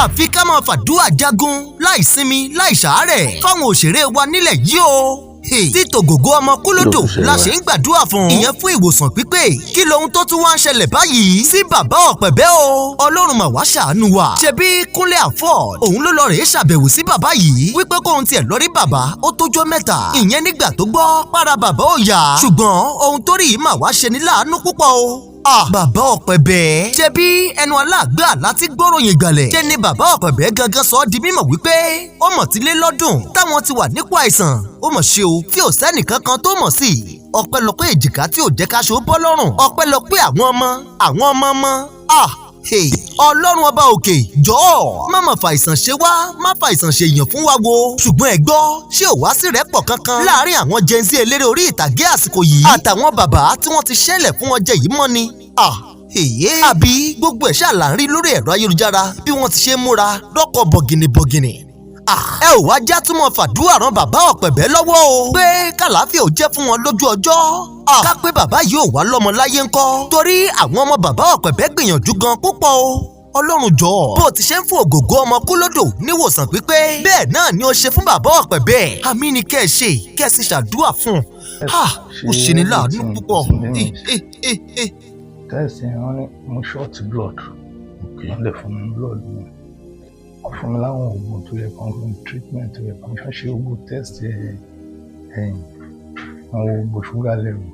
Àfi ká máa fàdúrà jagun láì sinmi láì ṣàárẹ̀ fáwọn òṣèré wa nílẹ̀ yìí o. Tí tògògó ọmọ kúlódò la ṣe ń gbàdúrà fún ìyẹn fún ìwòsàn pípé. Kí lohun tó tún wá ń ṣẹlẹ̀ báyìí sí bàbá ọ̀pẹ̀bẹ́ o? Ọlọ́run mà wá ṣàánú wa. Ṣebí Kúnlé Afod òun ló lọ rèé ṣàbẹ̀wò sí bàbá yìí wípé kóun tiẹ̀ lọ rí bàbá ó tójọ́ mẹ́ta, ìyẹn nígbà tó gbọ́ para bàbá ò yá. Ṣùgbọ́n ohun tó rí yìí mà wá ṣe ní láàánú púpọ̀ o. Ah, bàbá ọ̀pẹ̀bẹ́, ṣebí ẹnu aláàgbà láti gbọ́ròyìn ìgbàlẹ̀ ṣe ni bàbá ọ̀pẹ̀bẹ́ gangan sọ ọ́ di mímọ̀ wípé ó mọ̀ ti lé lọ́dún táwọn ti wà nípò àìsàn. Ó mọ̀ ṣe o, tí ò sẹ́nìkankan tó mọ̀ sí i. Ọpẹ́lọpẹ́ èjìká tí ò jẹ́ káṣọ bọ́ lọ́rùn, ọpẹ́lọpẹ́ àwọn ọmọ, àwọn ọmọ ọmọ. Ah, hey, Ọlọ́run ọba òkè, jọ̀ọ́ má mà fàìsàn ṣe wá, má fàìsàn ṣe èèyàn fún wa wo. Ṣùgbọ́n ẹ gbọ́, ṣé ò wá sí rẹ́pọ̀ kankan láàrin àwọn Gen Z eléré orí ìtàgé àsìkò yìí àtàwọn bàbá tí wọ́n ti ṣẹlẹ̀ fún wọn jẹ yìí mọ́ ni? Ah, èyí àbí gbogbo ẹ̀ ṣáà là ń rí lórí ẹ̀rọ ayélujára bí wọ́n ti ṣe ń múra lọ́kọ̀ bọ̀gìnìbọ̀gìnì. Ẹ ò wá já túmọ̀ fàdúrà ràn bàbá ọ̀pẹ̀bẹ́ lọ́wọ́ o, pé kàláfíà ò jẹ́ fún wọn lójú ọjọ́. Ká pé bàbá yìí ò wá lọ́mọ láyé ńkọ́? Torí àwọn ọmọ bàbá ọ̀pẹ̀bẹ́ gbìyànjú gan púpọ̀ o. Ọlọ́run, jọ̀ọ́, bó o ti ṣe ń fún ògògó ọmọ kúlódò níwòsàn pípé, bẹ́ẹ̀ náà ni ó ṣe fún bàbá ọ̀pẹ̀bẹ́. Àmì ni kẹ́ ẹ ṣe, kẹ́ ẹ sì ṣàdúrà fún un. Ó ṣe ní láàánú púpọ̀. Test yẹn, wọ́n ní mo short blood. Wọ́n lè fún mi blood mi, wọ́n fún mi láwọn oògùn tó yẹ kán fún mi, treatment tó yẹ kán fún ṣe, oògùn test ẹ̀yìn, wọ́n wo gbogbo sugar level.